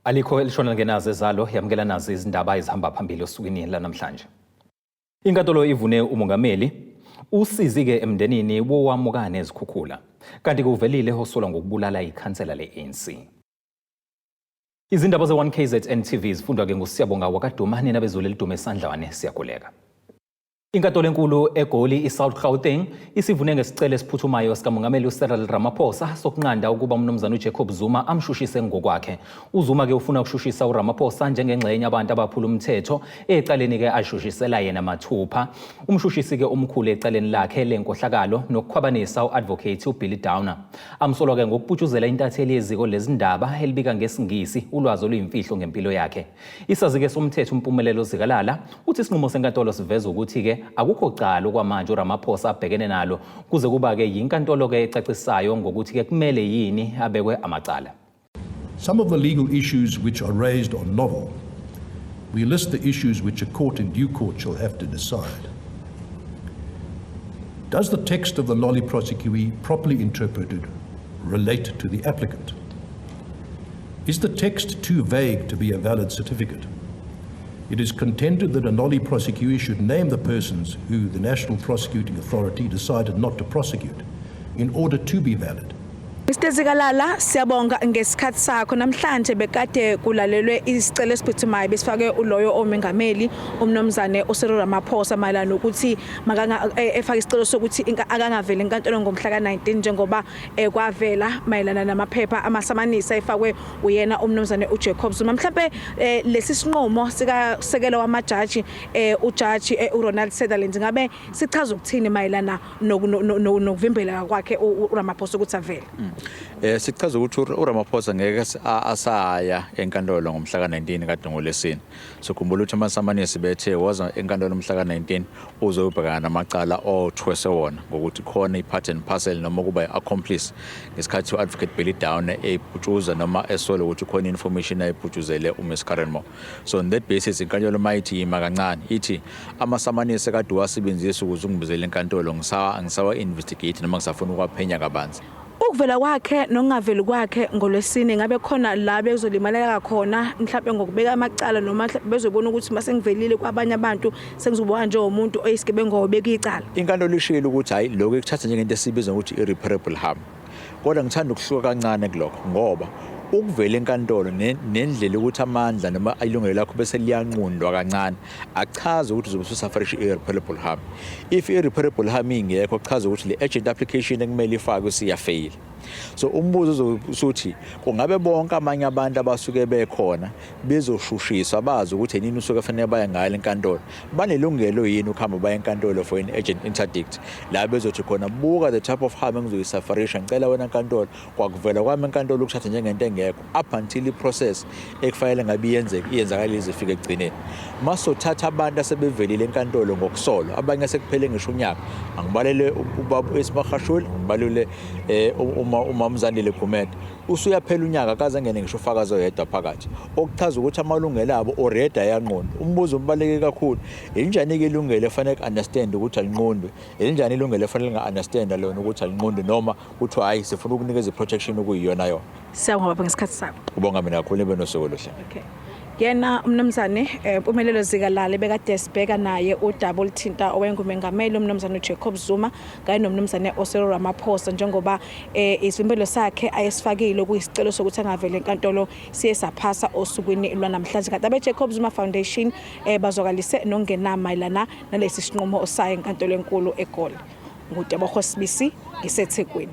Alikho elishona lingenazo ezalo, yamukela nazi izindaba ezihamba phambili osukwini lanamhlanje. Inkantolo ivune umongameli usizi-ke emndenini wowamuka nezikhukhula, kanti kuvelile osolwa ngokubulala ikhansela le-ANC. Izindaba ze-1KZN TV zifundwa-ke nguSiyabonga wakaDuma, nina bezulu elidume esandlwane siyaguleka. Inkantolo enkulu eGoli iSouth Gauteng isivune ngesicelo esiphuthumayo sikaMongameli uCyril Ramaphosa sokunqanda ukuba uMnumzane uJacob Zuma amshushise ngokwakhe. UZuma ke ufuna ukushushisa uRamaphosa njengengxenye abantu abaphula umthetho ecaleni ke ashushisela yena mathupha. Umshushisi ke omkhulu ecaleni lakhe lenkohlakalo nokukhwabanisa uAdvocate uBilly Downer. Amsolwa ke ngokuputshuzela intatheli yeziko lezindaba elibika ngesiNgisi ulwazi oluyimfihlo ngempilo yakhe. Isazi-ke somthetho uMpumelelo Zikalala uthi isinqumo senkantolo siveza ukuthi-ke akukho cala okwamanje uRamaphosa abhekene nalo kuze kuba-ke yinkantolo-ke ecacisayo ngokuthi-ke kumele yini abekwe amacala. Some of the legal issues which are raised are novel. We list the issues which a court in due court shall have to decide. Does the text of the nolle prosequi properly interpreted relate to the applicant? Is the text too vague to be a valid certificate? It is contended that a nolle prosequi should name the persons who the National Prosecuting Authority decided not to prosecute in order to be valid. Mr Zikalala, siyabonga ngesikhathi sakho. Namhlanje bekade kulalelwe isicelo esiphuthumayo besifake uloyo omengameli umnomzane uCyril Ramaphosa mayelana nokuthi makanga efake isicelo sokuthi akangaveli enkantolo ngomhla ka-19 njengoba kwavela mayelana namaphepha amasamanisa efakwe uyena umnumzane uJacob Zuma. Mhlambe lesi sinqumo sikasekelo wamajaji, ujaji uRonald Sutherland, ngabe sichaza ukuthini mayelana nokuvimbela kwakhe uRamaphosa ukuthi avele? Sichaza ukuthi uRamaphosa ngeke asaya enkantolo ngomhla ka-19 kade ngolesine. So khumbula ukuthi amasamanisi bethe woza enkantolo umhla ka-19 uzobhekana namacala othwese wona ngokuthi khona i-part and parcel noma kuba i-accomplice ngesikhathi u-Advocate Billy Downer eputshuza noma esola ukuthi khona information ayiputshuzele uMiss Karen Moore. So on that basis inkantolo mayithi yima kancane, ithi amasamanisi ekade uwasebenzisa ukuze ungibizele enkantolo ngisawa investigate noma ngisafuna ukwaphenya kabanzi. Ukuvela kwakhe nokungaveli kwakhe ngolwesine, ngabe khona la bezolimaleka khona mhlawumbe ngokubeka amacala, noma mhlawumbe bezobona ukuthi mase ngivelile kwabanye abantu sengizobuka njengomuntu oyisigebengu obeka icala? Inkantolo ishilo ukuthi hayi, lokho ikuthatha njengento esibiza ngokuthi irreparable harm, kodwa ngithanda ukuhluka kancane kulokho, ngoba ukuvela enkantolo nendlela ukuthi amandla noma ilungelo lakho bese liyanqundwa kancane achaze ukuthi uzobe ususufferisha i-irreparable harm. If i-irreparable harm ingekho, kuchaza ukuthi le urgent application ekumele ifakwe siyafeyila. So umbuzo uzothi kungabe bonke amanye abantu abasuke bekhona bezoshushiswa bazi ukuthi nini usuke fanele baye ngayo enkantolo, banelungelo yini ukuhamba baye enkantolo for an urgent interdict, la bezothi khona, "Buka the type of harm engizoyisufferisha, ngicela wena nkantolo kwakuvela kwami enkantolo ukuthatha njengento engekho up until i-process ekufanele ngabe iyenzeka iyenzakala ize ifike ekugcineni." Masothatha abantu asebevelile enkantolo ngokusolwa, abanye sekuphele ngisho unyaka, angibalele ubaba Ace Magashule, ngibalule uma uMamzandile Gumede, usuyaphela unyaka kaze ngene ngisho ufakazi oyedwa phakathi, okuchaza ukuthi amalungelo abo already ayanqundwa. Umbuzo ubaluleke kakhulu: injani-ke ilungelo efanele ku-understand ukuthi alinqundwe, elinjani ilungelo efanele linga-understand lona ukuthi alinqundwe, noma kuthiwa hayi, sifuna ukunikeza i-protection okuyiyona yona? Siyabonga baba ngesikhathi sakho. Kubonga mina kakhulu, nibe nosuku oluhle. Okay. Yena umnumzane Mpumelelo Zikalala bekade sibheka naye udaba oluthinta owayengumengameli umnumzane uJacob Zuma kanye nomnumzane uCyril Ramaphosa, njengoba isivimbelo sakhe ayesifakile kuyisicelo sokuthi angaveli enkantolo siye saphasa osukwini lwanamhlanje, kanti abe Jacob Zuma Foundation bazwakalise nokungenama mayelana nalesi sinqumo sayo enkantolo enkulu eGoli. NguTebogo Sibisi, ngiseThekwini.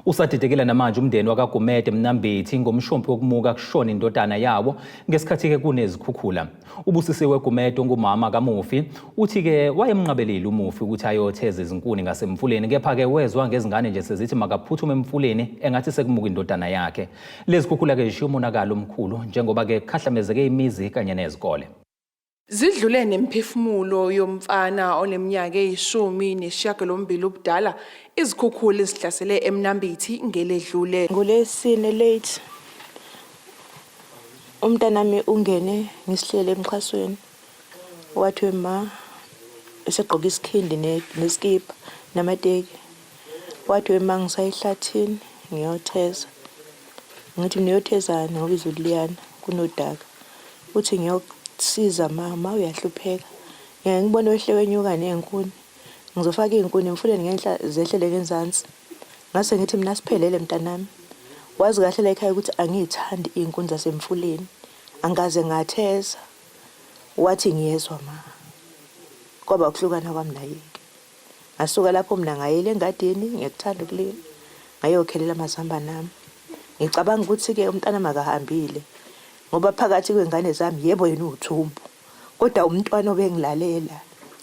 Usadidekile namanje umndeni wakaGumede Mnambithi ngomshompi wokumuka kushona indodana yawo ngesikhathi-ke kunezikhukhula. Ubusisiwe Gumede ongumama kamufi uthi-ke wayemnqabelile umufi ukuthi ayotheza izinkuni ngasemfuleni, kepha-ke wezwa ngezingane nje sezithi makaphuthume emfuleni engathi sekumuka indodana yakhe. Lezi khukhula-ke zishiya umonakalo omkhulu njengoba-ke kukhahlamezeke imizi kanye nezikole. Zidlule nemiphefumulo yomfana oneminyaka eyi-18 ubudala izikhukhula ezihlasele eMnambithi ngeledlule. NgoLwesine late umntanami ungene ngisihlele emxhasweni, wathi, "Ma," esegqoke isikhindi neskipa namateki, wathi, "Ma, ngisayihlathini ngiyotheza." Ngithi mina uyothezani ngoba izulu liyana kunodaka. Uthi ngiyosiza mama uyahlupheka. Ngeke ngibone wehle wenyuka ney'nkuni. Ngizofaka iy'nkuni emfuleni ngenhla zehlele ngenzansi. Ngase ngithi mina siphelele mntanami. Wazi kahle la ekhaya ukuthi angiyithandi iy'nkuni zasemfuleni. Angikaze ngatheza. Wathi ngiyezwa ma. Kwaba ukuhlukana kwami naye-ke. Ngasuka lapho mina ngayela engadini ngiyakuthanda ukulima ngayokhelela amazambane ami. Ngicabanga ukuthi-ke umntanami akahambile ngoba phakathi kwey'ngane zami yebo yena uwuthumbu kodwa umntwana obengilalela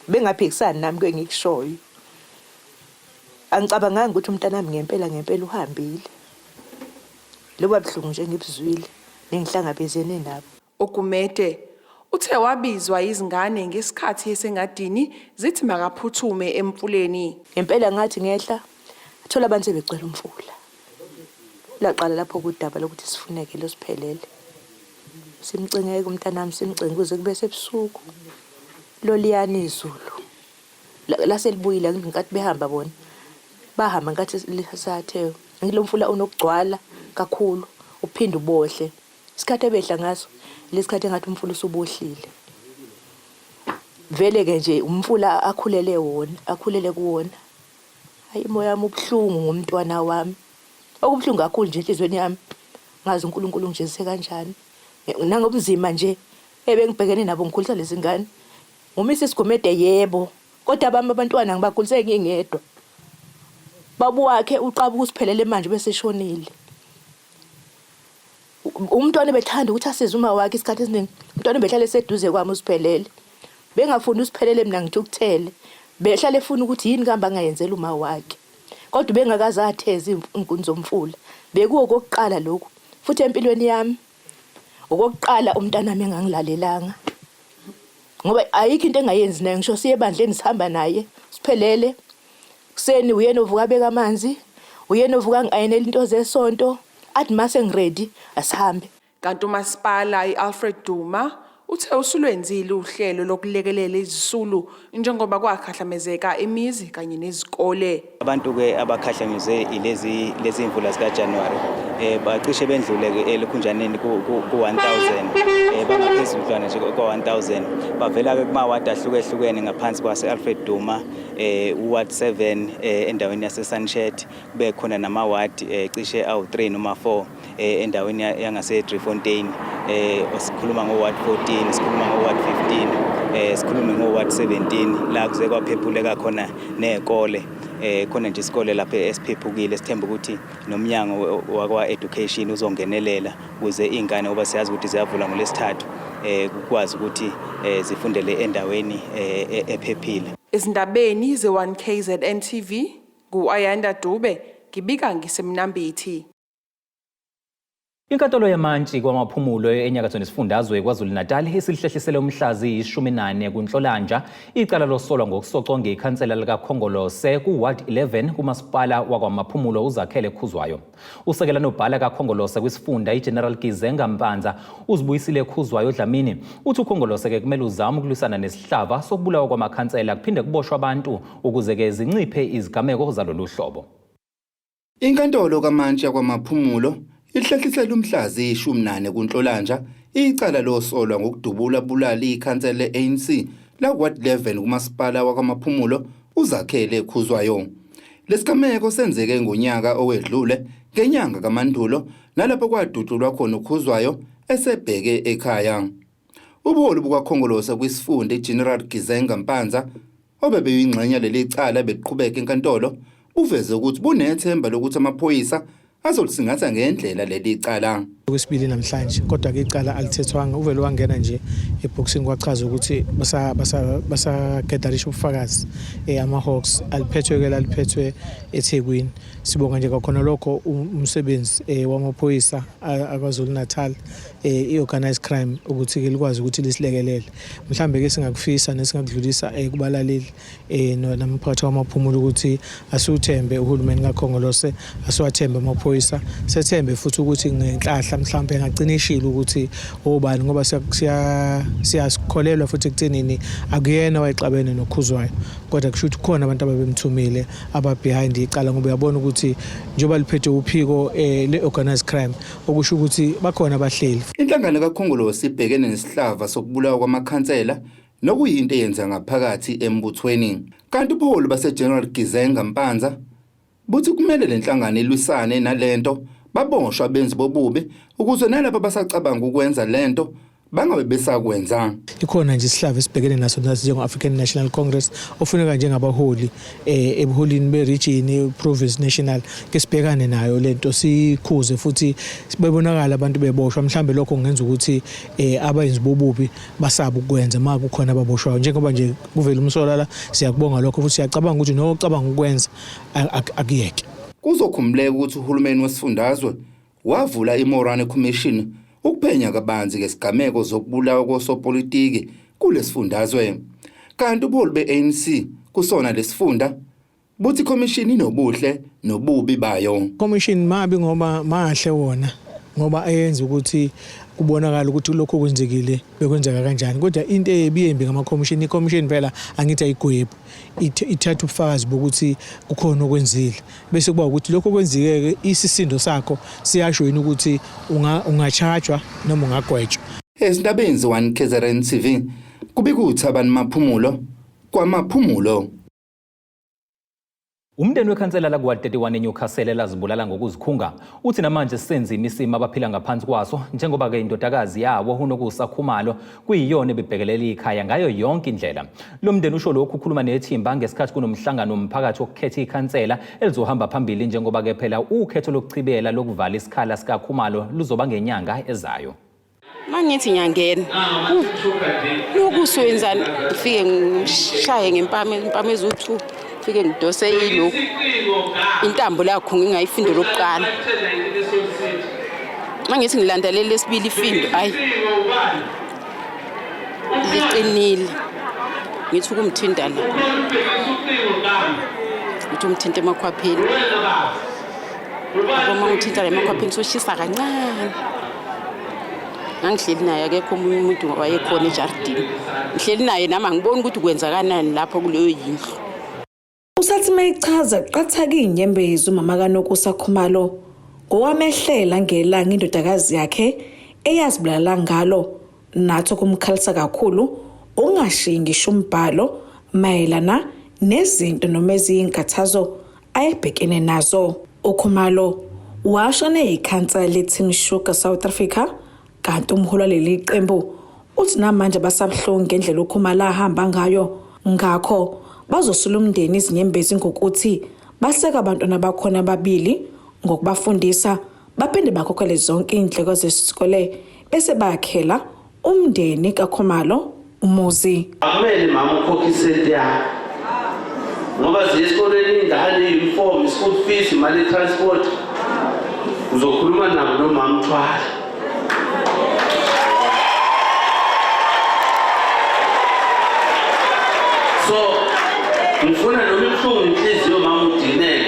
bengaphikisani nami kwengikushoyo. Angicabanganga ukuthi umntanami ngempela ngempela uhambile. Loba buhlungu nje engibuzwile nengihlangabezene nabo. UGumede uthe wabizwa yizingane ngesikhathi esengadini zithi makaphuthume emfuleni. Ngempela ngathi ngehla ngathola abantu sebegcwele umfula. Laqala lapho kudaba lokuthi sifuneke losiphelele. Simcingeke umntanami simcinge kuze kube sebusuku. Loliyana izulu. Lase libuyile ngenkathi behamba bona. Bahamba ngenkathi lisathe. Lo mfula unokugcwala kakhulu uphinde ubohle. Isikhathi ebehla ngaso lesikhathi engathi umfula usubohlile. Vele ke nje umfula akhulele wona, akhulele kuwona. Hayi imoya wami ubuhlungu ngomntwana wami. Okubuhlungu kakhulu nje enhlizweni yami. Ngazi uNkulunkulu ungijezise kanjani. Nangobunzima nje ebengibhekene nabo ngikhulisa lezi ngane. NguMrs Gumede yebo, kodwa abami abantwana ngibakhulise ngingedwa. Baba wakhe uqabuka usiphelele manje bese shonile. Umntwana ebethanda ukuthi asize uma wakhe isikhathi esiningi. Umntwana ubehlala eseduze kwami uSiphelele. Bengafuni uSiphelele mina ngithukuthele. Behlala efuna ukuthi yini kambe angayenzela uma wakhe. Kodwa ubengakaze atheze iy'nkuni zomfula. Bekuwokokuqala lokhu. Futhi empilweni yami okokuqala umntanami engangilalelanga. Ngoba ayikho into engayenzi naye ngisho siye ebandleni sihamba naye siphelele. Kuseni uyena ovuka abeka amanzi, uyena ovuka angi-ayinela into zesonto, athi mase ngiready asihambe. Kanti uMasipala i-Alfred Duma uthe usulwenzile uhlelo lokulekelela izisulu njengoba kwakhahlamezeka imizi kanye nezikole. Abantu-ke abakhahlanyezwe ilezi lezi mvula zikaJanuary bacishe bendlule ke elukhunjaneni ku-1000 bangaphezudlwana nje kwa-1000 bavela-ke kumawadi ahlukehlukene ngaphansi kwase-Alfred Duma uward 7 endaweni yase-Sunset kube khona namawadi cishe awu-3 noma 4 endaweni yangase-Driefontein sikhuluma ngo-ward 14, sikhuluma ngo-ward 15, sikhulume ngo-ward 17 la kuze kwaphephuleka khona ney'kole khona nje isikole lapha esiphephukile. Sithemba ukuthi nomnyango wakwa-education uzongenelela ukuze iy'ngane, ngoba siyazi ukuthi ziyavula ngolwesithathu, kukwazi ukuthi zifundele endaweni ephephile. Ezindabeni ze-1 KZN TV, ngu-Ayanda Dube, ngibika ngisemnambithi. Inkantolo yemantshi kwaMaphumulo enyakathweni sifundazwe KwaZulu-Natal isilihlehlisele umhla ziyi-14 kuNhlolanja icala losolwa ngokusoconga ikhansela likaKhongolose ku-Ward 11 kumasipala wakwaMaphumulo uZakhele Khuzwayo. Usekela nobhala kaKhongolose kwisifunda iGeneral Gizenga Mpanza uzibuyisile Khuzwayo Dlamini uthi uKhongolose ke kumele uzame ukulwisana nesihlava sokubulawa kwamakhansela kuphinde kuboshwe abantu ukuze ke zinciphe izigameko zalolu hlobo. Inkantolo kaMantshi yakwaMaphumulo ihlehlisele umhla ziyi-14 kuNhlolanja icala losolwa ngokudubula bulali ikhansela le-ANC la-Ward 11 kumasipala wakwaMaphumulo uZakhele Khuzwayo. Lesigameko senzeke ngonyaka owedlule ngenyanga kaMandulo nalapho kwadutshulwa khona uKhuzwayo esebheke ekhaya. Ubuholi bukaKhongolose kwisifunda iGeneral Gizenga Mpanza obebeyingxenye leli cala beqhubeka enkantolo uveze ukuthi bunethemba lokuthi amaphoyisa azolisingatha ngendlela leli cala. Okwesibili namhlanje, kodwa ke icala alithethwanga, uvele wangena nje ebhokisini kwachaza ukuthi basagedarisha ubufakazi ama-Hawks aliphethwe ke laliphethwe eThekwini. Sibonga nje kwakhona lokho umsebenzi wamaphoyisa akwaZulu Natal i-organized crime ukuthi ke likwazi ukuthi lisilekelele. Mhlambe ke singakufisa nesingakudlulisa kubalaleli namphathi wamaphumulo ukuthi asiwuthembe uhulumeni kaKhongolose, asiwathembe amaphoyisa, sethembe futhi ukuthi ngenhlahla mhlawumbe engagcina eshilo ukuthi obani ngoba siyasikholelwa futhi ekuthenini akuyena wayexabene noKhuzwayo, kodwa kusho ukuthi kukhona abantu ababemthumile aba-behind icala, ngoba uyabona ukuthi njengoba liphethe uphiko le-organized crime, okusho ukuthi bakhona abahleli. Inhlangano kaKhongolose ibhekene nesihlava sokubulawa kwamakhansela nokuyinto eyenza ngaphakathi embuthweni. Kanti ubuholi baseGeneral Gizenga Mpanza buthi kumele le nhlangano ilwisane nalento, baboshwe abenzi bobubi ukuze nalabo abasacabanga ukwenza lento bangabe besakwenza. Ikhona nje isihlava esibhekene naso njengo-African National Congress, ofuneka njengabaholi ebuholini be-region, province, national, ke sibhekane nayo lento, sikhuze futhi bebonakala abantu beboshwa. Mhlambe lokho kungenza ukuthi abenzi bobubi basabe ukwenza uma kukhona ababoshwayo, njengoba nje kuvela umsolwa la. Siyakubonga lokho futhi siyacabanga ukuthi nocabanga ukwenza akuyeke. Kuzokhumbuleka ukuthi uhulumeni wesifundazwe wavula iMorane Commission ukuphenya kabanzi ngesigameko zokubulawa kosopolitiki kulesifundazwe. Kanti ubuholi be-ANC kusona lesifunda buthi ikhomishini inobuhle nobubi bayo. Commission mabi ngoba mahle wona, ngoba ayenza ukuthi kubonakala ukuthi lokho kwenzekile bekwenzeka kanjani, kodwa into ebiyembi ngama-commission, i-commission phela angithi ayigwebu, ithatha ubufakazi bokuthi kukhona okwenzile, bese kuba ukuthi lokho kwenzike-ke isisindo sakho siyasho yini ukuthi ungachajwa noma ungagwetshwa. Ezindabeni ze-1 KZN TV, kubika uThabani Maphumulo kwaMaphumulo. Umndeni wekhansela lakuward 31 eNewcastle elazibulala ngokuzikhunga uthi namanje senzima isimo abaphila ngaphansi kwaso, njengoba-ke indodakazi yawo uNokusa Khumalo kuyiyona ebibhekelela ikhaya ngayo yonke indlela. Lo mndeni usho lokhu ukhuluma nethimba ngesikhathi kunomhlangano womphakathi wokukhetha ikhansela elizohamba phambili, njengoba-ke phela ukhetho lokuchibela lokuvala isikhala sikaKhumalo luzoba ngenyanga ezayo. Mangithi ngiyangena lokhu wenzani, ngifike ngishaye ngempama, impama eziwu-2, ngifike ngidose ilokhu intambo lakho ngingayifindo lokuqala. Mangithi ngilandelela lesibili ifindo, ayi liqinile, ngithi ukumthinta la, ngithi umthinta emakhwapheni, yabo, uma ngithinta la emakhwapheni soshisa kancane. Ngangihleli naye, akekho omunye umuntu wayekhona ejardini, ngihleli naye nami angiboni ukuthi kwenzakanani lapho kuleyo yindlu. Usathi mayichaza qathaka izinyembezi umama kaNokusa Khumalo ngowamehlela ngelanga indodakazi yakhe eyazibulala ngalo, nathi okumkhalisa kakhulu ukungashiyi ngisho umbhalo mayelana nezinto noma eziyinkathazo ayebhekene nazo. UKhumalo washona eyikhansela le-Team Sugar South Africa, kanti umholi waleli qembu uthi namanje basabuhlungu ngendlela uKhumalo ahamba ngayo, ngakho bazosula umndeni izinyembezi ngokuthi baseka abantwana bakhona ababili ngokubafundisa, baphinde bakhokhele zonke iy'ndleko zesikole, bese bakhela umndeni kaKhumalo umuzi. Akumele mama ukhokhe isenti yakho ngoba ziye esikolweni ingane, i-uniform, i-school fees, imali ye-transport. Uzokhuluma nabo nomama Thwala. So ngifuna noma ibuhlungu inhliziyo mama udineke,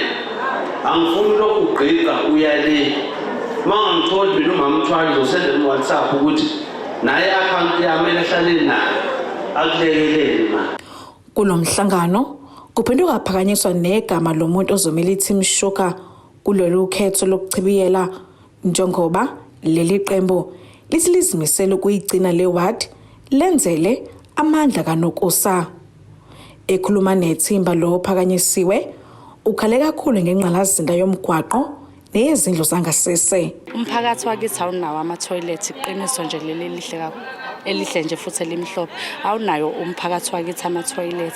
angifuni lokhu ugqiqa uyale. Uma ungangitholi mina umama Thwala, uzosendela u-WhatsApp ukuthi naye i-akhawunti yami elahlale nayo akulekelele ma. Kulo mhlangano kuphinde kwaphakanyiswa negama lomuntu ozomela i-Team Sugar kulolu khetho lokuchibiyela, njengoba leli qembu lithi lizimisele ukuyigcina le ward lenzele amandla kaNokusa. Ekhuluma nethimba lo phakanyisiwe ukhale kakhulu ngengqalasizinda yomgwaqo neyezindlu zangasese. Umphakathi wakithi awunawo ama-toilet, iqiniso nje leli elihle kakhulu, elihle nje futhi elimhlophe, awunayo umphakathi wakithi ama-toilet.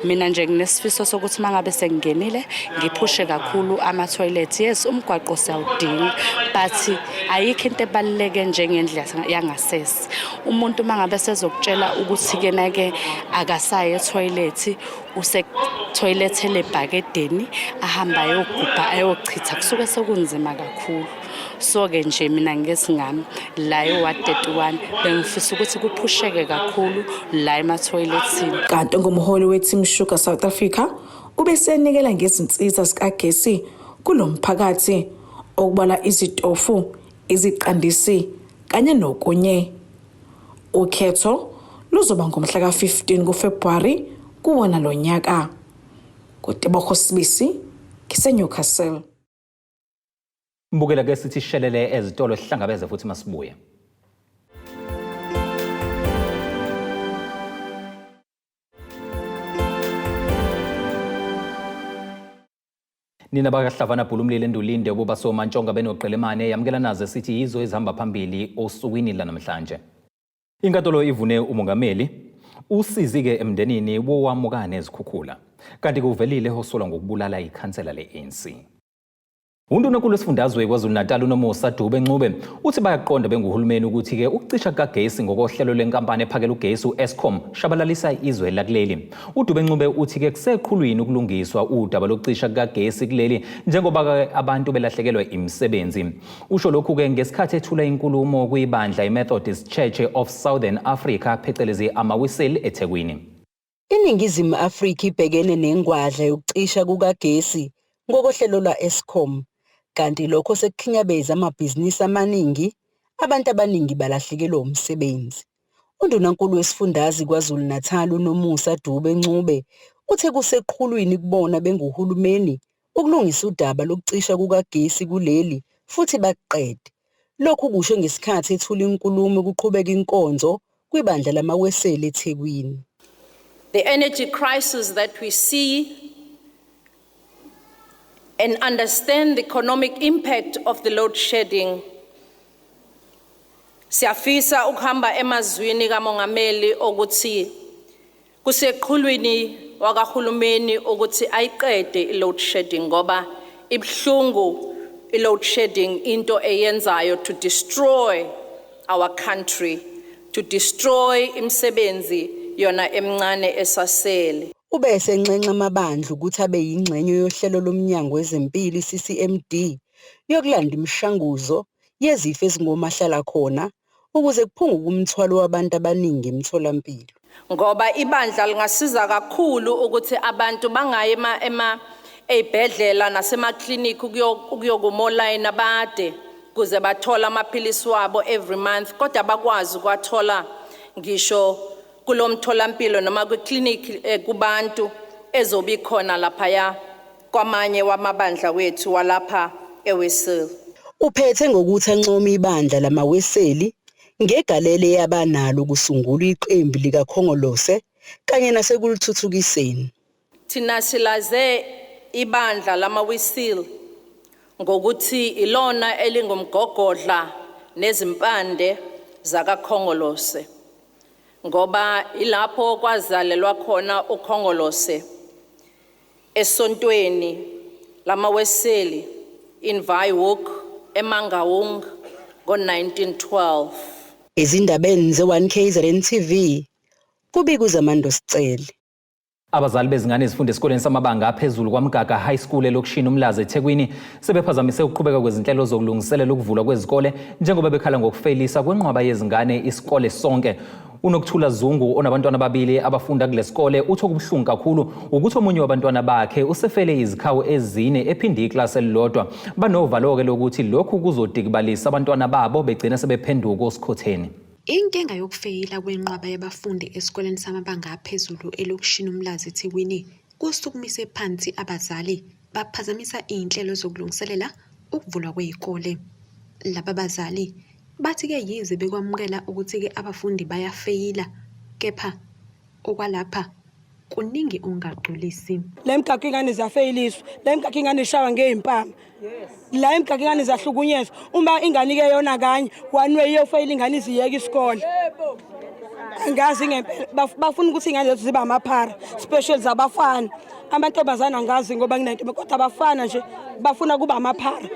Mina nje nginesifiso sokuthi uma ngabe sengingenile ngiphushe kakhulu ama-toilet. Yes, umgwaqo siyawudinga, but ayikho into ebaluleke njengendlu yangasese. Umuntu uma ngabe sezokutshela ukuthi kena-ke akasayi ethoyilethi, usethoyilethele ebhakedeni, ahamba ayogubha ayochitha, kusuke sekunzima kakhulu. So-ke nje mina ngesingami la e-ward 31 bengifisa ukuthi kuphusheke kakhulu la emathoyilethini. Kanti ngumholi we-Team Sugar South Africa ubesenikela ngezinsiza zikagesi kulo mphakathi, okubala izitofu, iziqandisi kanye nokunye. Ukhetho luzoba ngomhla ka-15 kuFebruwari kuwona lo nyaka. NguTebogo Sibisi, ngiseNewcastle. Mbukela ke sithi shelele ezitolo sihlangabeze futhi masibuye. Nina bakaHlavana Bhulumlilo eNdulinde uBobasoMantshonga benoQelemane yamukela nazo esithi yizo ezihamba phambili osukwini lanamhlanje. Inkantolo ivune umongameli usizi-ke emndenini wowamukane ezikhukhula kanti kuvelile osolwa ngokubulala ikhansela le-ANC. Undunankulu wesifundazwe KwaZulu-Natal uNomusa Dube Ncube uthi bayaqonda benguhulumeni ukuthi-ke ukucisha kukagesi ngokohlelo lwenkampani ephakela ugesi u-Eskom shabalalisa izwe lakuleli. UDube Ncube uthi-ke kuseqhulwini ukulungiswa udaba lokucisha kukagesi kuleli njengoba abantu belahlekelwa imisebenzi. Usho lokhu-ke ngesikhathi ethula inkulumo kwibandla iMethodist Church of Southern Africa phecelezi amaWiseli eThekwini. INingizimu Afrika ibhekene nengwadla yokucisha kukagesi ngokohlelo lwa-Eskom kanti lokho sekukhinyabeze amabhizinisi amaningi, abantu abaningi balahlekelwa umsebenzi. UNdunankulu wesifundazwe KwaZulu-Natal uNomusa Dube Ncube uthe kuseqhulwini kubona benguhulumeni ukulungisa udaba lokucisha kukagesi kuleli futhi bakuqede. Lokhu ukusho ngesikhathi ethula inkulumo kuqhubeka inkonzo kwibandla lamaWeseli eThekwini. The energy crisis that we see and understand the economic impact of the load shedding. Siyafisa ukuhamba emazwini kaMongameli okuthi kuseqhulwini wakahulumeni ukuthi ayiqede i-load shedding ngoba ibuhlungu i-load shedding into eyenzayo to destroy our country, to destroy imisebenzi yona emincane esasele. Ube esenxenxa amabandla ukuthi abe yingxenye yohlelo loMnyango wezeMpilo i-CCMD yokulanda imishanguzo yezifo ezingomahlalakhona ukuze kuphunguke umthwalo wabantu abaningi emtholampilo. Ngoba ibandla lingasiza kakhulu ukuthi abantu bangayi ema ey'bhedlela nasemaklinikhi ukuyokuma olayini abade kuze bathole amaphilisi wabo every month, kodwa bakwazi ukuwathola ngisho kulo mtholampilo noma kwiklinikhi kubantu ezobe ikhona laphaya kwamanye wamabandla wethu walapha eWeseli. Uphethe ngokuthi ancome ibandla lamaWeseli ngegalelo eyabanalo kusungulwa iqembu likaKhongolose kanye nasekulithuthukiseni. Thina silaze ibandla lamaWeseli ngokuthi ilona elingumgogodla nezimpande zakaKhongolose, ngoba ilapho kwazalelwa khona uKhongolose esontweni lamaWeseli in Waaihoek eMangaung ngo-1912. Ezindabeni ze-1KZN TV kubika uZamando Sicele. Abazali bezingane ezifunda esikoleni samabanga aphezulu kwaMgaga High School elokishini Umlazi eThekwini sebephazamise ukuqhubeka kwezinhlelo zokulungiselela ukuvulwa kwezikole njengoba bekhala ngokufeyilisa kwenqwaba yezingane isikole sonke. UNokuthula Zungu onabantwana ababili abafunda kule sikole uthi okubuhlungu kakhulu ukuthi omunye wabantwana bakhe usefele izikhawu ezine ephinde iklasi elilodwa. Banovalo-ke lokuthi lokhu kuzodikibalisa abantwana babo begcina sebephenduka osikhotheni. Inkinga yokufeyila kwenqwaba yabafundi esikoleni samabanga aphezulu elokishini Umlazi eThekwini kusukumise phansi abazali baphazamisa iy'nhlelo zokulungiselela ukuvulwa kwey'kole. Laba bazali bathi-ke yize bekwamukela ukuthi-ke abafundi bayafeyila kepha okwalapha kuningi okungagculisi. La emgaqo ingane ziyafeyiliswa, la emgaqo ingane ishawa ngey'mpama, la emgaqo ingane ziyahlukunyezwa. Uma ingane ike yona kanye one way iyofeyila ingane iziyeka isikole. Angazi ngempela bafuna ukuthi iy'ngane zethu zibe amaphara, special zabafana. Amantombazane angazi ngoba nginentombi, kodwa abafana nje bafuna kuba amaphara.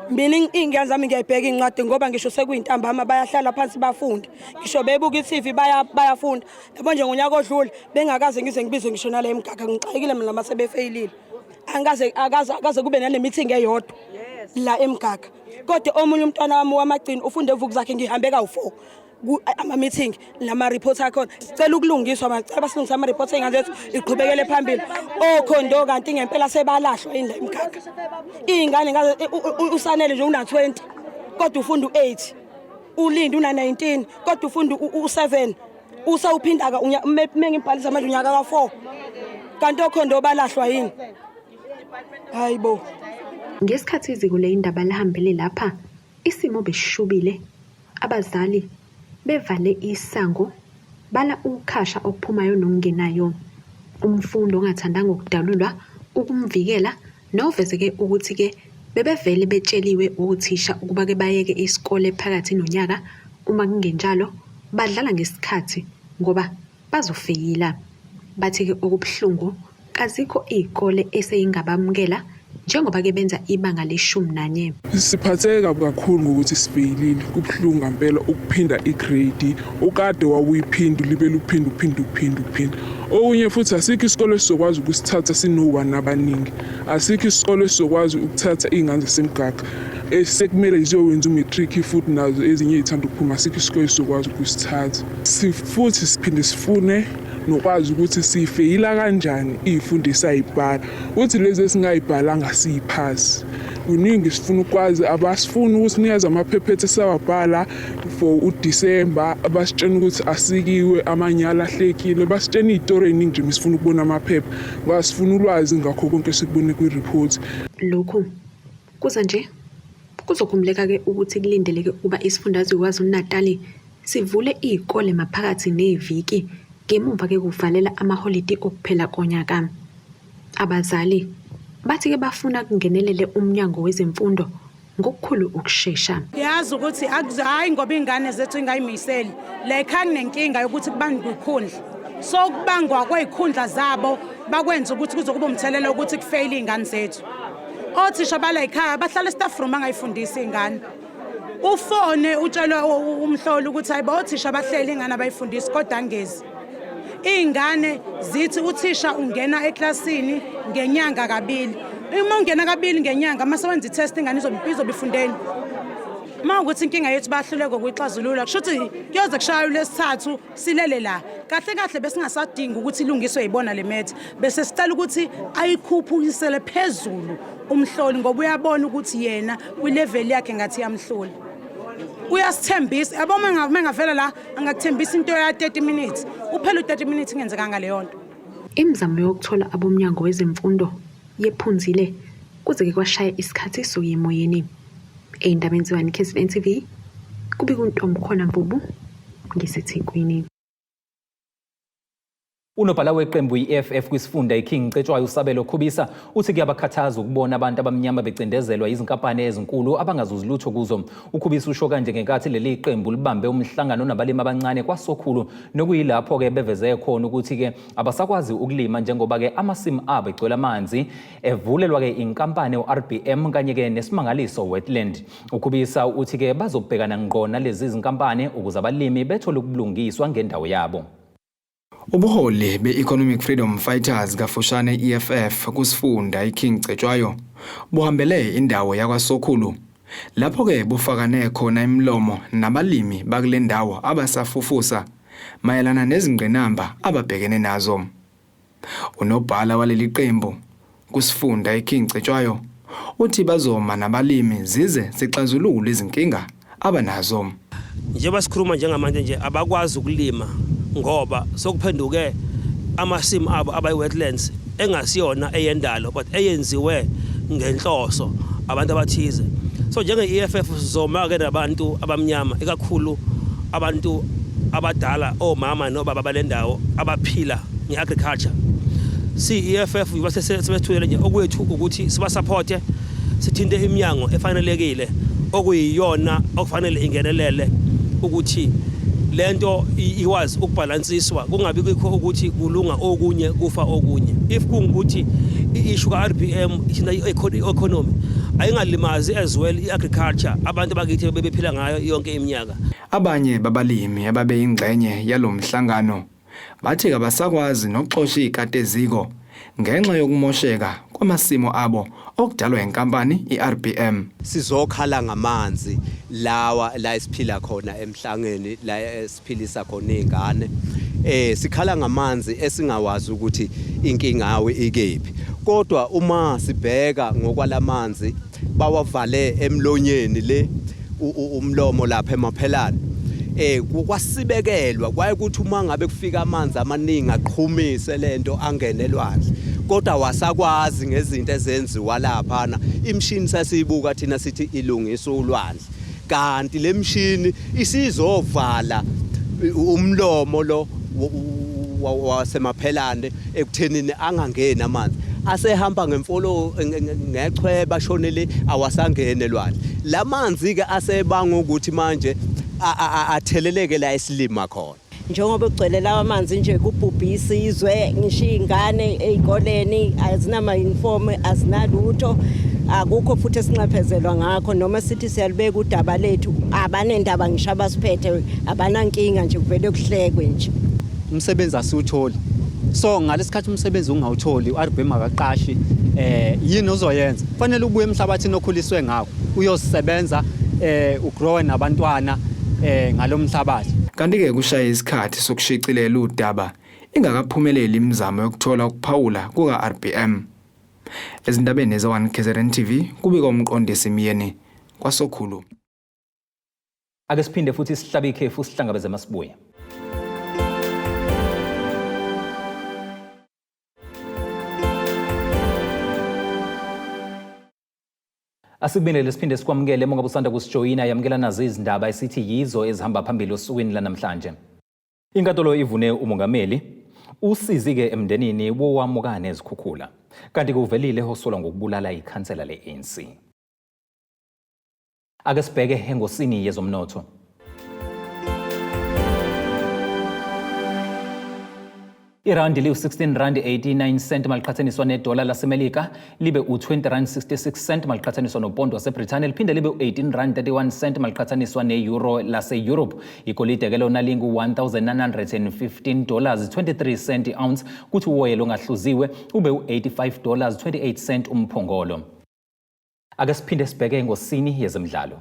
Mina iy'ngane zami ngiyayibheka iy'ncwadi ngoba ngisho sekuyintambama bayahlala phansi bafunde, ngisho bebuka i-TV bayafunda. Yabo nje ngonyaka odlule bengakaze ngize ngibizwe ngisho nale mgaga, ngixakekile mina lama sebefeyilile. Angikaze akaze akaze kube nale meeting eyodwa la emgaga. Kodwa omunye umntwana wami wamagcini ufunde eVukuzakhe, ngihambe kawu-4 ama-meeting nama-report akhona. Sicela ukulungiswa, bacela basilungise ama-report ey'ngane zethu iqhubekele phambili. Okhondo kanti ngempela sebalahlwa yini la emgaga? Iy'ngane ngaze uSanele nje una-20. Kodwa ufunda u8, uLindi una 19, kodwa ufunda u7, usawuphinda ka mengimbhalisa manje unyaka ka4. Kanti okhondo balahlwa yini? Hayibo. Ngesikhathi iziko leyindaba lihambele lapha, isimo besishubile, abazali bevale isango bala ukukhasha okuphumayo nokungenayo. Umfundi ongathandanga ukudalulwa ukumvikela novezeke ukuthi-ke bebevele betsheliwe othisha ukuba-ke bayeke isikole phakathi nonyaka, uma kungenjalo badlala ngesikhathi ngoba bazofeyila. Bathi-ke okubuhlungu kazikho iy'kole eseyingabamukela njengoba-ke benza ibanga leshumi nanye. Siphatheke kabi kakhulu ngokuthi sifeyilile. Kubuhlungu ngampela ukuphinda igrade okade wawuyiphinda, ulibele uphinda uphinda uphinda uphinda. Okunye futhi, asikho isikole esizokwazi ukusithatha sino-one abaningi. Asikho isikole esizokwazi ukuthatha iy'ngane zaseMgaga esekumele ziyowenza u-matric, futhi nazo ezinye ey'thanda ukuphuma, asikho isikole esizokwazi ukusithatha. Futhi siphinde sifune nokwazi ukuthi sifeyila kanjani iy'fundo esayibhala, ukuthi lezi esingayibhalanga siyiphasi. Kuningi sifuna ukwazi. Abasifuni ukusinikeza amaphepha ethu esawabhala for uDisemba, abasitshena ukuthi asikiwe, amanye alahlekile. Basitshena iy'tori ey'ningi nje. Sifuna ukubona amaphepha ngoba sifuna ulwazi ngakho konke esikubone kwi-report. Lokhu kuza nje kuzokhumbuleka-ke ukuthi kulindeleke ukuba isifundazwe KwaZulu-Natali sivule iy'kole maphakathi neviki ngemumva-ke kuvalela amaholidi okuphela konyaka. Abazali bathi-ke bafuna kungenelele umnyango wezemfundo ngokukhulu ukushesha. Yazi ukuthi hhayi ngoba iy'ngane zethu ingayimiseli la ekhaya, kunenkinga yokuthi kubangwa ikhundla, so ukubangwa kwey'khundla zabo bakwenza ukuthi kuze kube umthelela ukuthi kufeyile iy'ngane zethu. Othisha bala ekhaya bahlala e-staff room, angayifundisi iy'ngane. Ufone utshelwa umhloli ukuthi hayi bo, othisha bahleli, ingane abayifundisi, kodwa angezi. Iy'ngane zithi uthisha ungena eklasini ngenyanga kabili. Uma ungena kabili ngenyanga, uma sewenza i-test, ingane izobe ifundeni? Uma ukuthi inkinga yethu bahluleka ukuyixazulula, kusho ukuthi kuyoze kushaya ulwesithathu silele la. Kahle kahle besingasadingi ukuthi ilungiswe yibona le matter, bese sicela ukuthi ayikhuphukisele phezulu umhloli, ngoba uyabona ukuthi yena kwi-level yakhe ngathi iyamhlula. Uyasithembisa, yabo, uma engavela la angakuthembisa into ya 30 minutes, uphela u-30 minutes ingenzekanga leyo nto. Imizamo yokuthola abomnyango wezemfundo yephunzile kuze-ke kwashaya isikhathi sokuya emoyeni. Ey'ndabeni ze-1 KZN TV, kubika uNtombikhona Mvubu ngiseThekwini. Unobhala weqembu i-EFF kwisifunda iKing Cetshwayo, uSabelo Khubisa, uthi kuyabakhathaza ukubona abantu abamnyama becindezelwa izinkampani ezinkulu abangazuzi lutho kuzo. UKhubisa usho kanje ngenkathi leli qembu libambe umhlangano nabalimi abancane kwaSokhulu, nokuyilapho-ke beveze khona ukuthi-ke abasakwazi ukulima njengoba-ke amasimu abo egcwele amanzi evulelwa-ke inkampani u-RBM kanye-ke neSimangaliso Wetland. UKhubisa uthi-ke bazobhekana ngqo nalezi zinkampani ukuze abalimi bethole ukubulungiswa ngendawo yabo. Ubuholi be-Economic Freedom Fighters, kafushane EFF, kusifunda iKing Cetshwayo buhambele indawo yakwaSokhulu, lapho-ke bufakane khona imilomo nabalimi bakule ndawo abasafufusa mayelana nezingqinamba ababhekene nazo. Unobhala waleli qembu kusifunda iKing Cetshwayo uthi bazoma nabalimi zize zixazulule izinkinga abanazo. Njengoba sikhuluma njengamanje nje, abakwazi ukulima ngoba sokuphenduke amasimu abo abayi-wetlands, engasiyona eyendalo but eyenziwe ngenhloso abantu abathize. So njenge-EFF sizoma-ke nabantu abamnyama, ikakhulu abantu abadala, omama nobaba bale ndawo abaphila nge-agriculture. Si-EFF sebethulele nje, okwethu ukuthi sibasupporte, sithinte iminyango efanelekile okuyiyona okufanele ingenelele ukuthi lento ikwazi ukubhalansiswa, kungabi kikho ukuthi kulunga okunye kufa okunye. If kungukuthi i-issue ka-RBM ithinta i-economy, ayingalimazi as well i-agriculture abantu abakithi bebephila ngayo yonke iminyaka. Abanye babalimi ababeyingxenye yalo mhlangano bathi kabasakwazi nokuxosha ikati eziko ngenxa yokumosheka kwamasimo abo okudalwa inkampani iRBM. Sizokhala ngamanzi lawa la esiphila khona emhlangeni, la esiphilisa khona izingane. Sikhala ngamanzi esingawazi ukuthi inkinga yawo ikephi, kodwa uma sibheka ngokwalamanzi bawavale emlonyeni le. Umlomo lapha emaphelane kwasibekelwa kwaye ukuthi uma ngabe kufika amanzi amaningi aqhumise lento angene elwandle, kodwa wasakwazi ngezinto ezenziwa laphana. Imishini sasiyibuka thina sithi ilungisa ulwandle, kanti le mishini isizovala umlomo lo wasemaphelane ekuthenini angangeni amanzi asehamba ngemfolo ngechweba shonele, awasangene elwandle. Lamanzi ke asebanga ukuthi manje atheleleke la esilima khona. Njengoba kugcwele lawa manzi nje, kubhubhisa izwe. Ngisho iy'ngane ey'koleni azinama-uniform, azinalutho, akukho futhi esinxephezelwa ngakho. Noma sithi siyalubeka udaba lethu, abanendaba ngisho abasiphethe, abanankinga nje, kuvele kuhlekwe nje. Umsebenzi asiwutholi, so ngalesikhathi umsebenzi ungawutholi, u-RBM akaqashi, yini ozoyenza? Kufanele ubuye emhlabathini okhuliswe ngakho, uyosebenza, ugrowe nabantwana ngalomhlabathi. Kanti-ke kushaye isikhathi sokushicilela udaba ingakaphumeleli imizamo yokuthola ukuphawula kuka-RBM. Ezindabeni ze-1 KZN TV, kubika uMqondisi Myeni kwaSokhulu. Ake siphinde futhi sihlabe ikhefu, sihlangabeze masibuya. Asikubingelele siphinde sikwamukele uma ngabe usanda kusijoyina. Yamukela nazo izindaba esithi yizo ezihamba phambili osukwini lanamhlanje. Inkantolo ivune umongameli usizi-ke emndenini wowamukane ezikhukhula. Kanti kuvelile osolwa ngokubulala ikhansela le-ANC. Ake sibheke engosini yezomnotho. Irandi liwu-16 rand 89 cent maliqhathaniswa nedola laseMelika, libe u-20 rand 66 cent maliqhathaniswa nopondo waseBrithani, liphinde libe u-18 rand 31 cent maliqhathaniswa ne-euro lase-Europe. Igolide ke lona lingu-1915 dollars 23 cent i-ounce, kuthi uwoyela ongahluziwe ube u-85 dollars 28 cent umphongolo. Ake siphinde sibheke engosini yezemidlalo.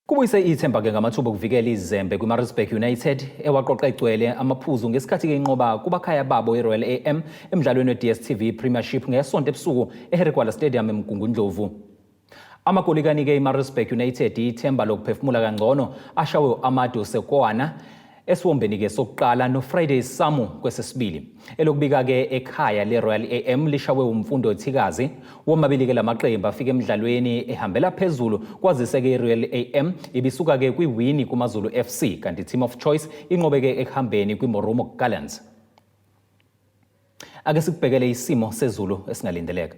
Kubuyise ithemba-ke ngamathuba okuvikela izembe kwiMaritzburg United ewaqoqa egcwele amaphuzu ngesikhathi-ke inqoba kubakhaya babo iRoyal AM emdlalweni we-DStv Premiership ngesonto ebusuku eHarry Gwala Stadium eMgungundlovu. Amagoli kanike iMaritzburg United ithemba lokuphefumula kangcono ashawe u-Amadou Sekoana esiwombeni-ke sokuqala noFriday Samu kwesesibili. Elokubika-ke ekhaya le-Royal AM lishawe uMfundo Thikazi. Womabili-ke lamaqembu afike emdlalweni ehambela phezulu, kwazise-ke i-Royal AM ibisuka-ke kwiwini kuMaZulu FC, kanti Team of Choice inqobeke ekuhambeni kwiMorumo Gallants. Ake sikubhekele isimo sezulu esingalindeleka.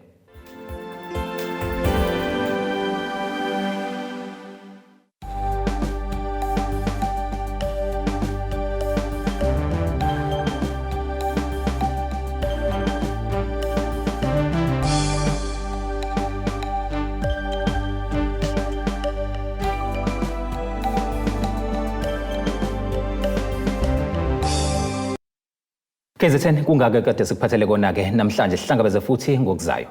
KZN kungaka kade sikuphathele kona-ke namhlanje, sihlangabeze futhi ngokuzayo.